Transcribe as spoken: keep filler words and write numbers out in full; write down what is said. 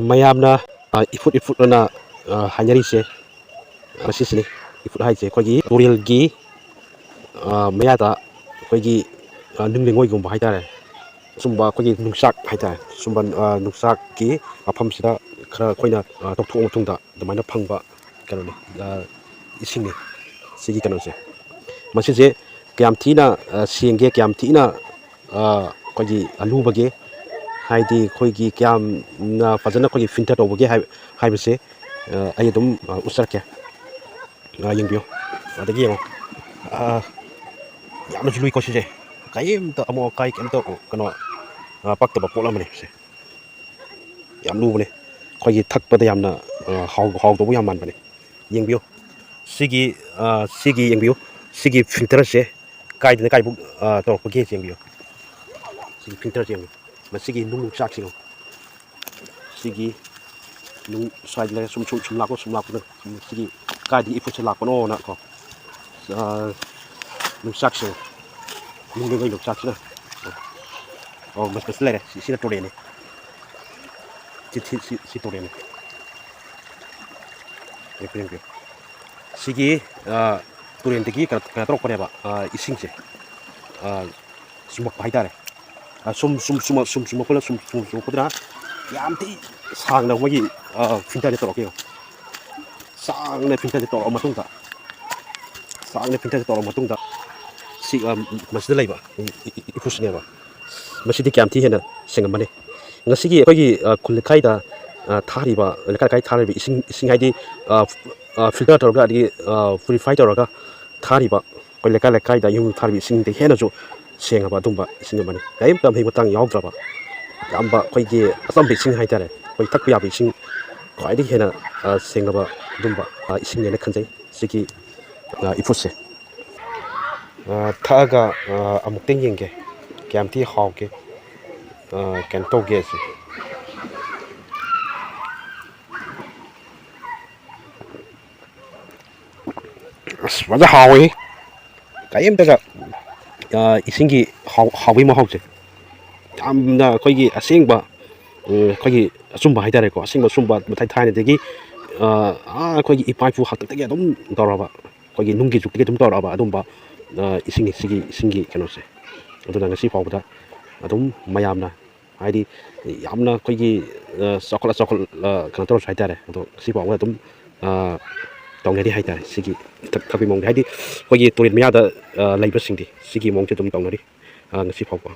ꯃꯌꯥꯝꯅ, ꯑ, ꯏꯐꯨꯠ ꯏꯐꯨꯠ ꯑꯅ, ꯑ, ꯍꯥꯏꯅꯔꯤꯁꯦ, ꯑ, ꯃꯁꯤꯁꯤꯅꯤ꯫ ꯏꯐꯨꯠ ꯍꯥꯏꯁꯦ ꯑꯩꯈꯣꯏꯒꯤ ꯇꯨꯔꯦꯜꯒꯤ, ꯑ, ꯃꯌꯥꯗ ꯑꯩꯈꯣꯏꯒꯤ, ꯑ, ꯅꯨꯡ ꯂꯩꯉꯣꯏꯒꯨꯝꯕ ꯍꯥꯏꯇꯥꯔꯦ, ꯁꯨꯝꯕ ꯑꯩꯈꯣꯏꯒꯤ ꯅꯨꯡꯆꯥꯛ ꯍꯥꯏꯇꯥꯔꯦ, ꯁꯨꯝꯕ, ꯑ, ꯅꯨꯡꯆꯥꯛꯀꯤ ꯃꯐꯝꯁꯤꯗ ꯈꯔ ꯑꯩꯈꯣꯏꯅ, ꯑ, ꯇꯧꯊꯣꯛꯑ ꯃꯇꯨꯡꯗ ꯑꯗꯨꯃꯥꯏꯅ ꯐꯪꯕ ꯀꯩꯅꯣꯅꯤ, ꯑ, ꯏꯁꯤꯡꯅꯤ꯫ ꯁꯤꯒꯤ ꯀꯩꯅꯣꯁꯦ, ꯃꯁꯤꯁꯦ ꯀꯌꯥꯝ ꯊꯤꯅ, ꯑ, ꯁꯦꯡꯒꯦ, ꯀꯌꯥꯝ ꯊꯤꯅ, ꯑ, ꯑꯩꯈꯣꯏꯒꯤ ꯑꯂꯨꯕꯒꯦ, ꯍꯥꯏꯗꯤ ꯑꯩꯈꯣꯏꯒꯤ ꯀꯌꯥꯝꯅ ꯐꯖꯅ ꯑꯩꯈꯣꯏꯒꯤ ꯐꯤꯜꯇꯔ ꯇꯧꯕꯒꯦ ꯍꯥꯏ-, ꯍꯥꯏꯕꯁꯦ, ꯑ, ꯑꯩ ꯑꯗꯨꯝ, ꯑ, ꯎꯠꯆꯔꯛꯀꯦ꯫ ꯑ, ꯌꯦꯡꯕꯤꯌꯨ꯫ ꯑꯗꯒꯤ ꯌꯦꯡꯉꯣ꯫ ꯑ, ꯌꯥꯝꯅꯁꯨ ꯂꯨꯏꯀꯣ ꯁꯤꯁꯦ꯫ ꯀꯔꯤꯝꯇ ꯑꯃꯣꯠ ꯑꯀꯥꯏ ꯀꯔꯤꯝꯇ ꯀꯩꯅꯣ, ꯑ, ꯄꯛꯇꯕ ꯄꯣꯠ ꯑꯃꯅꯤ ꯁꯦ꯫ ꯌꯥꯝ ꯂꯨꯕꯅꯦ꯫ ꯑꯩꯈꯣꯏꯒꯤ ꯊꯛꯄꯗ ꯌꯥꯝꯅ, ꯑ, ꯍꯥꯎ-, ꯍꯥꯎꯗꯧꯕ ꯌꯥꯝ ꯃꯥꯟꯕꯅꯦ꯫ ꯌꯦꯡꯕꯤꯌꯨ꯫ ꯁꯤꯒꯤ, ꯑ, ꯁꯤꯒꯤ ꯌꯦꯡꯕꯤꯌꯨ꯫ ꯁꯤꯒꯤ ꯐꯤꯜꯇꯔꯁꯦ ꯀꯥꯏꯗꯅ ꯀꯥꯏꯕꯨꯛ, ꯑ, ꯇꯧꯔꯛꯄꯒꯦ ꯌꯦꯡꯕꯤꯌꯨ꯫ ꯁꯤꯒꯤ ꯐꯤꯜꯇꯔꯁꯦ ꯌꯦꯡꯕꯤꯌꯨ꯫ ꯃꯁꯤꯒꯤ ꯅꯨꯡ ꯆꯥꯛꯁꯦ ꯌꯦꯡꯉꯨ꯫ ꯁꯤꯒꯤ ꯅꯨꯡ ꯁ꯭ꯋꯥꯏꯗ ꯂꯩꯔꯦ꯫ ꯁꯨꯝ, ꯁꯨꯝ, ꯁꯨꯝ ꯂꯥꯛꯄ, ꯁꯨꯝ ꯂꯥꯛꯄꯗ ꯁꯤꯒꯤ ꯀꯥꯏꯗꯒꯤ ꯏꯐꯨꯠꯁꯦ ꯂꯥꯛꯄꯅꯣꯅ ꯀꯣ꯫ ꯑ, ꯌꯣꯡꯆꯥꯛꯁꯦ, ꯅꯨꯡꯒꯤ ꯌꯣꯡꯆꯥꯛꯁꯤꯅ, ꯑꯣ, ꯃꯁꯤ, ꯃꯁꯤ ꯂꯩꯔꯦ꯫ ꯁꯤ, ꯁꯤꯅ ꯇꯨꯔꯦꯟꯅꯤ꯫ ꯁꯤ, ꯁꯤ, ꯁꯤ, ꯁꯤ ꯇꯨꯔꯦꯟꯅꯤ꯫ ꯌꯦꯡꯕꯤꯌꯨ, ꯌꯦꯡꯕꯤꯌꯨ꯫ ꯁꯤꯒꯤ, ꯑ, ꯇꯨꯔꯦꯟꯗꯒꯤ ꯀꯩꯅꯣ, ꯀꯩꯅꯣ ꯇꯧꯔꯛꯄꯅꯦꯕ, ꯑ, ꯏꯁꯤꯡꯁꯦ, ꯑ, ꯆꯨꯝꯃꯛꯄ ꯍꯥꯏꯇꯥꯔꯦ꯫ ꯑ, ꯁꯨꯝ, ꯁꯨꯝ, ꯁꯨꯝ, ꯁꯨꯝ ꯆꯨꯝꯃꯛꯄꯅ, ꯁꯨꯝ, ꯁꯨꯝ ꯆꯨꯝꯃꯛꯄꯗꯨꯅ ꯌꯥꯝ ꯊꯤ ꯁꯥꯡꯅ ꯃꯣꯏꯒꯤ, ꯑ, ꯐꯤꯜꯇꯔꯁꯦ ꯇꯧꯔꯛꯀꯦꯕ꯫ ꯁꯥꯡꯅ ꯐꯤꯜꯇꯔꯁꯦ ꯇꯧꯔꯛꯑ ꯃꯇꯨꯡꯗ, ꯁꯥꯡꯅ ꯐꯤꯜꯇꯔꯁꯦ ꯇꯧꯔꯛꯑ ꯃꯇꯨꯡꯗ, ꯁꯤ, ꯑ, ꯃꯁꯤꯗ ꯂꯩꯕ ꯏ-, ꯏ-, ꯏꯐꯨꯁꯤꯅꯦꯕ꯫ ꯃꯁꯤꯗꯤ ꯀꯌꯥꯝ ꯊꯤ ꯍꯦꯟꯅ ꯁꯦꯡꯉꯝꯃꯅꯤ꯫ ꯉꯁꯤꯒꯤ ꯑꯩꯈꯣꯏꯒꯤ, ꯑ, ꯈꯨꯜ ꯂꯩꯀꯥꯏꯗ, ꯑ, ꯊꯥꯔꯤꯕ, ꯂꯩꯀꯥꯏ ꯂꯩꯀꯥꯏ ꯊꯥꯔꯤꯕ ꯏꯁꯤꯡ, ꯏꯁꯤꯡ ꯍꯥꯏꯗꯤ, ꯑ, ꯑ, ꯐꯤꯜꯇꯔ ꯇꯧꯔꯒ, ꯑꯗꯒꯤ, ꯑ, ꯄꯨꯔꯤꯐꯥꯏ ꯇꯧꯔꯒ ꯊꯥꯔꯤꯕ, ꯑꯩꯈꯣꯏ ꯂꯩꯀꯥꯏ ꯂꯩꯀꯥꯏꯗ ꯌꯨꯝ ꯊꯥꯔꯤꯕ ꯏꯁꯤꯡꯗꯒꯤ ꯍꯦꯟꯅꯁꯨ ꯁꯦꯡꯉꯕ ꯑꯗꯨꯝꯕ ꯏꯁꯤꯡ ꯑꯃꯅꯤ꯫ ꯀꯔꯤꯝꯇ ꯃꯍꯤꯛ ꯃꯇꯥꯡ ꯌꯥꯎꯗ꯭ꯔꯕ, ꯑꯌꯥꯝꯕ ꯑꯩꯈꯣꯏꯒꯤ ꯑꯆꯝꯕ ꯏꯁꯤꯡ ꯍꯥꯏꯇꯥꯔꯦ, ꯑꯩꯈꯣꯏ ꯊꯛꯄ ꯌꯥꯕ ꯏꯁꯤꯡ ꯈ꯭ꯋꯥꯏꯗꯒꯤ ꯍꯦꯟꯅ, ꯑ, ꯁꯦꯡꯉꯕ ꯑꯗꯨꯝꯕ, ꯑ, ꯏꯁꯤꯡꯅꯦꯅ ꯈꯟꯖꯩ ꯁꯤꯒꯤ, ꯑ, ꯏꯐꯨꯠꯁꯦ꯫ ꯑ, ꯊꯛꯑꯒ, ꯑ, ꯑꯃꯨꯛꯇꯪ ꯌꯦꯡꯒꯦ ꯀꯌꯥꯝ ꯊꯤ ꯍꯥꯎꯒꯦ, ꯑ, ꯀꯩꯅꯣ ꯇꯧꯒꯦ ꯁꯤ꯫ ꯑꯁ, ꯐꯖ ꯍꯥꯎꯋꯤ꯫ ꯀꯔꯤꯝꯇꯒ, ꯑ, ꯏꯁꯤꯡꯒꯤ ꯍꯥꯎ-, ꯍꯥꯎꯕꯒꯤ ꯃꯍꯥꯎꯁꯦ ꯌꯥꯝꯅ ꯑꯩꯈꯣꯏꯒꯤ ꯑꯁꯦꯡꯕ, ꯎꯝ, ꯑꯩꯈꯣꯏꯒꯤ ꯑꯆꯨꯝꯕ ꯍꯥꯏꯇꯥꯔꯦꯀꯣ, ꯑꯁꯦꯡꯕ ꯑꯆꯨꯝꯕ ꯃꯊꯥꯏ ꯊꯥꯏꯅꯗꯒꯤ ꯑꯩꯈꯣꯏꯒꯤ ꯏꯄꯥ ꯏꯄꯨ ꯍꯥꯛꯇꯛꯇꯒꯤ ꯑꯗꯨꯝ ꯇꯧꯔꯛꯑꯕ, ꯑꯩꯈꯣꯏꯒꯤ ꯅꯨꯡꯒꯤ ꯖꯨꯛꯇꯒꯤ ꯑꯗꯨꯝ ꯇꯧꯔꯛꯑꯕ ꯑꯗꯨꯝꯕ ꯏꯁꯤꯡ, ꯁꯤꯒꯤ ꯏꯁꯤꯡꯒꯤ ꯀꯩꯅꯣꯁꯦ꯫ ꯑꯗꯨꯅ ꯉꯁꯤ ꯐꯥꯎꯕꯗ ꯑꯗꯨꯝ ꯃꯌꯥꯝꯅ, ꯍꯥꯏꯗꯤ, ꯌꯥꯝꯅ ꯑꯩꯈꯣꯏꯒꯤ ꯆꯥꯎꯈꯠꯂ ꯆꯥꯎꯈꯠꯂ ꯀꯩꯅꯣ ꯇꯧꯔꯁꯨ ꯍꯥꯏꯇꯥꯔꯦ, ꯑꯗꯣ ꯉꯁꯤ ꯐꯥꯎꯕꯗ ꯑꯗꯨꯝ ꯇꯧꯅꯔꯤ ꯍꯥꯏꯇꯥꯔꯦ꯫ ꯁꯤꯒꯤ ꯊꯛꯄꯒꯤ ꯃꯑꯣꯡꯗ, ꯍꯥꯏꯗꯤ, ꯑꯩꯈꯣꯏꯒꯤ ꯇꯨꯔꯦꯜ ꯃꯌꯥꯗ ꯂꯩꯕꯁꯤꯡꯗꯤ ꯁꯤꯒꯤ ꯃꯑꯣꯡꯁꯦ ꯑꯗꯨꯝ ꯇꯧꯅꯔꯤ ꯉꯁꯤ ꯐꯥꯎꯕ꯫